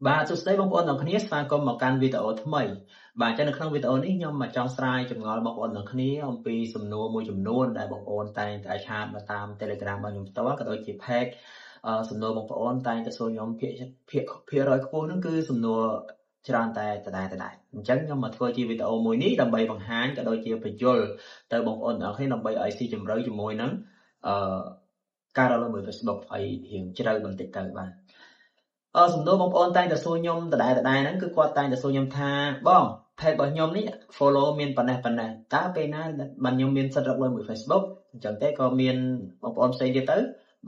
បាទសួស្តីបងប្អូនទាំងគ្នាស្វាគមន៍មកកាន់វីដេអូថ្មីបាទអញ្ចឹងនៅក្នុងវីដេអូនេះខ្ញុំមកចង់ស្រាយចម្ងល់បងប្អូនទាំងគ្នាអំពីសំណួរមួយចំនួនដែលបងប្អូនតែងតែឆាតមកតាម Telegram របស់ខ្ញុំផ្ទាល់ក៏ដូចជា Page សំណួរបងប្អូនតែងតែសួរខ្ញុំភាគភាគភាគរយខ្ពស់ហ្នឹងគឺសំណួរច្រើនតែដដែលដដែលអញ្ចឹងខ្ញុំមកធ្វើជាវីដេអូមួយនេះដើម្បីបង្ហាញក៏ដូចជាបញ្យល់ទៅបងប្អូនទាំងអស់គ្នាដើម្បីឲ្យស៊ីជម្រៅជាមួយនឹងអឺការរកលុយមួយ Facebook ឲ្យរៀងជ្រៅបន្តិចទៅបាទអឺសំណួរបងប្អូនតែងតែសួរខ្ញុំដដែលដដែលហ្នឹងគឺគាត់តែងតែសួរខ្ញុំថាបង page របស់ខ្ញុំនេះ follow មានប៉ុណ្ណេះប៉ុណ្ណេះតើពេលណាបានខ្ញុំមានសិទ្ធិរកលុយមួយ Facebook អញ្ចឹងទេក៏មានបងប្អូនផ្សេងទៀតទៅ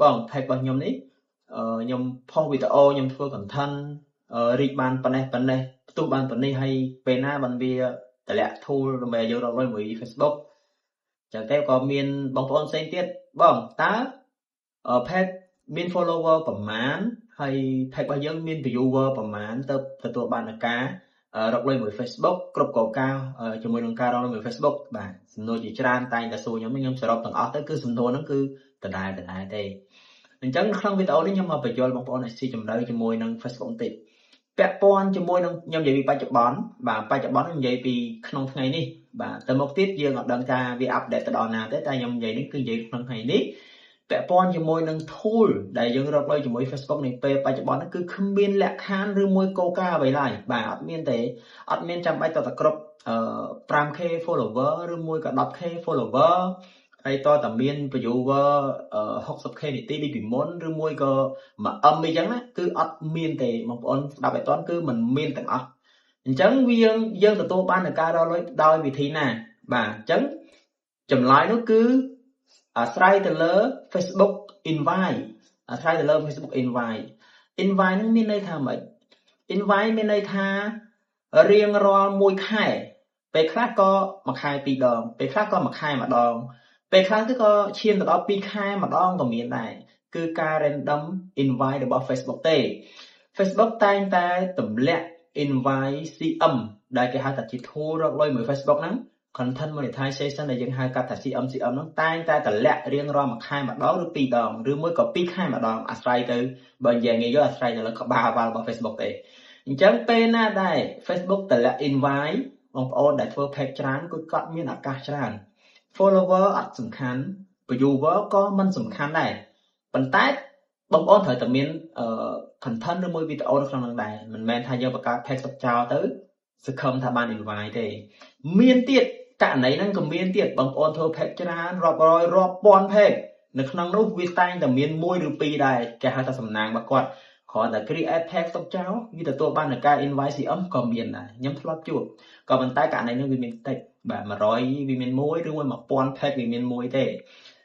បង page របស់ខ្ញុំនេះខ្ញុំផុសវីដេអូខ្ញុំធ្វើ content រីកបានប៉ុណ្ណេះប៉ុណ្ណេះផ្ទុះបានប៉ុណ្នេះហើយពេលណាបានវាតម្លាក់ tool ដើម្បីឲ្យយើងរកលុយមួយ Facebook អញ្ចឹងទេក៏មានបងប្អូនផ្សេងទៀតបងតើ page មាន follower ប្រមាណហើយ page របស់យើងមាន viewer ប្រមាណទៅទទួលបានការរកលុយមួយ Facebook គ្រប់កការជាមួយនឹងការរកលុយមួយ Facebook បាទសំណួរជាច្រើនតែងតែសួរខ្ញុំខ្ញុំសរុបទាំងអស់ទៅគឺសំណួរហ្នឹងគឺដដែលដដែលទេអញ្ចឹងក្នុងវីដេអូនេះខ្ញុំមកបញ្យល់បងប្អូនឲ្យស៊ីជម្រៅជាមួយនឹង Facebook បន្តិចពាក់ព័ន្ធជាមួយនឹងខ្ញុំនិយាយពីបច្ចុប្បន្នបាទបច្ចុប្បន្នខ្ញុំនិយាយពីក្នុងថ្ងៃនេះបាទទៅមុខទៀតយើងអត់ដឹងថាវា update ទៅដល់ណាទេតែខ្ញុំនិយាយនេះគឺនិយាយក្នុងថ្ងៃនេះពាក់ព័ន្ធជាមួយនឹង tool ដែលយើងរកលុយជាមួយ Facebook នេះពេលបច្ចុប្បន្នគឺគ្មានលក្ខខណ្ឌឬមួយគោលការណ៍អ្វីឡើយបាទអត់មានទេអត់មានចាំបាច់តតែគ្រប់ 5K follower ឬមួយក៏ 10K follower ហើយតតែមាន viewer 60K នីតិដូចពីមុនឬមួយក៏ 1M អីចឹងណាគឺអត់មានទេបងប្អូនស្ដាប់ឲ្យតន់គឺมันមានទាំងអស់អញ្ចឹងវាយើងទទួលបាននឹងការរកលុយដោយវិធីណាបាទអញ្ចឹងចម្លើយនោះគឺអាស្រ័យទៅលើ Facebook invite អាស្រ័យទៅលើ Facebook invite invite ហ្នឹងមានន័យថាម៉េច invite មានន័យថារៀងរាល់មួយខែពេលខ្លះក៏មួយខែពីរដងពេលខ្លះក៏មួយខែម្ដងពេលខ្លះទៅក៏ឈានទៅដល់2ខែម្ដងក៏មានដែរគឺការ random invite របស់ Facebook ទេ Facebook តែងតែទម្លាក់ invite CM ដែលគេហៅថាជា tool រកលុយមួយ Facebook ហ្នឹង content monetization ដែលយើងហៅកាត់ថា CM CM ហ្នឹងតែងតែតម្លាក់រៀងរាល់មួយខែម្ដងឬពីរដងឬមួយក៏ពីរខែម្ដងអាស្រ័យទៅបើនិយាយងាយយល់អាស្រ័យទៅលើក្បាលវ៉ាល់របស់ Facebook ទេអញ្ចឹងពេលណាដែល Facebook តម្លាក់ invite បងប្អូនដែលធ្វើ page ច្រើនគឺគាត់មានឱកាសច្រើន follower អត់សំខាន់ viewer ក៏មិនសំខាន់ដែរប៉ុន្តែបងប្អូនត្រូវតែមាន content ឬមួយវីដេអូនៅក្នុងនោះដែរមិនមែនថាយើងបង្កើត page ទុកចោលទៅសង្ឃឹមថាបាន invite ទេមានទៀតករណីហ្នឹងក៏មានទៀតបងប្អូនធ្វើ page ច្រើនរាប់រយរាប់ពាន់ page នៅក្នុងនោះវាតែងតែមានមួយឬពីរដែរគេហៅថាសំណាងរបស់គាត់គ្រាន់តែ create page ទុកចោលវាទទួលបាននឹងការ invite CM ក៏មានដែរខ្ញុំធ្លាប់ជួបក៏ប៉ុន្តែករណីនេះវាមានតិចបាទ100វាមានមួយឬមួយ1000 page វាមានមួយទេ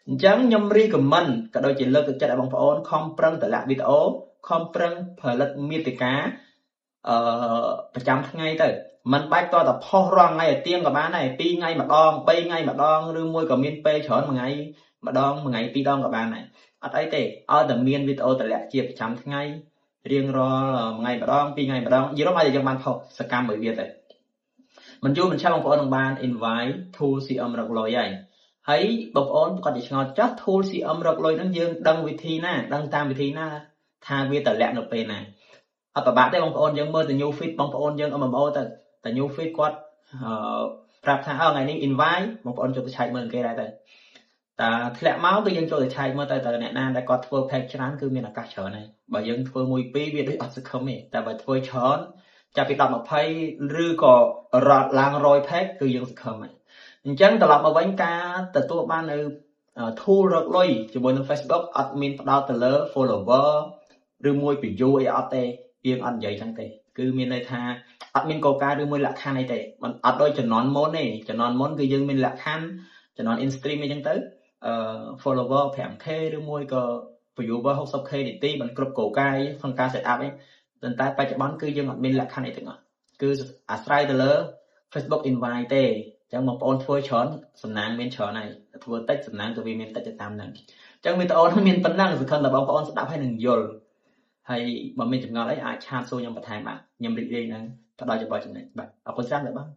អញ្ចឹងខ្ញុំ recommend ក៏ដូចជាលើកទឹកចិត្តឲ្យបងប្អូនខំប្រឹងតម្លាក់វីដេអូខំប្រឹងផលិតមាតិកាអឺប្រចាំថ្ងៃទៅมันបាច់តតែផុសរាល់ថ្ងៃឲ្យទៀងក៏បានដែរ2ថ្ងៃម្ដង3ថ្ងៃម្ដងឬមួយក៏មានពេលច្រើនមួយថ្ងៃម្ដងមួយថ្ងៃពីរដងក៏បានដែរអត់អីទេឲ្យតែមានវីដេអូតម្លាក់ជាប្រចាំថ្ងៃរៀងរាល់មួយថ្ងៃម្ដងពីរថ្ងៃម្ដងយល់មកឲ្យយើងបានផុសសកម្មមួយវាទៅមិនយូរមិនឆាប់បងប្អូននឹងបាន invite tool CM រកលុយហើយហើយបងប្អូនគាត់ជាឆ្ងល់ចាស់ tool CM រកលុយហ្នឹងយើងដឹងវិធីណាដឹងតាមវិធីណាថាវាតម្លាក់នៅពេលណាអត់ពិបាកទេបងប្អូនយើងមើលទៅ new feed បងប្អូនយើង MMO ទៅតែ new feed គាត់អឺប្រាប់ថាអើថ្ងៃនេះ invite បងប្អូនចូលទៅឆែកមើលគេដែរទៅតាធ្លាក់មកគឺយើងចូលទៅឆែកមើលទៅតើអ្នកណាដែលគាត់ធ្វើ page ច្រើនគឺមានឱកាសច្រើនហើយបើយើងធ្វើមួយពីរវាដូចអត់សង្ឃឹមទេតែបើធ្វើច្រើនចាប់ពី10 20ឬក៏រត់ឡើង100 page គឺយើងសង្ឃឹមហើយអញ្ចឹងត្រឡប់មកវិញការទទួលបាននៅ tool រកលុយជាមួយនឹង Facebook អត់មានផ្ដោតទៅលើ follower ឬមួយ view អីអត់ទេយើងអត់និយាយចឹងទេគឺមានន័យថាអត់មានគោលការណ៍ឬមួយលក្ខខណ្ឌអីទេមិនអត់ដូចជំនាន់មុនទេជំនាន់មុនគឺយើងមានលក្ខខណ្ឌជំនាន់ in-stream អីចឹងទៅអឺ follower 5K ឬមួយក៏ viewer 60K នីតិមិនគ្រប់គោលការណ៍ក្នុងការ set up អីប៉ុន្តែបច្ចុប្បន្នគឺយើងអត់មានលក្ខខណ្ឌអីទាំងអស់គឺអាស្រ័យទៅលើ Facebook invite ទេអញ្ចឹងបងប្អូនធ្វើច្រើនសំណាងមានច្រើនហើយធ្វើតិចសំណាងក៏វាមានតិចទៅតាមហ្នឹងអញ្ចឹងវីដេអូនេះមានប៉ុណ្ណឹងសង្ឃឹមថាបងប្អូនស្ដាប់ហើយនឹងយល់ហើយបើមានចម្ងល់អីអាចឆាតសួរខ្ញុំបន្ថែមបាទខ្ញុំរីករាយនឹងផ្ដល់យោបល់ចំណេញបាទអរគុណច្រើនបាទ។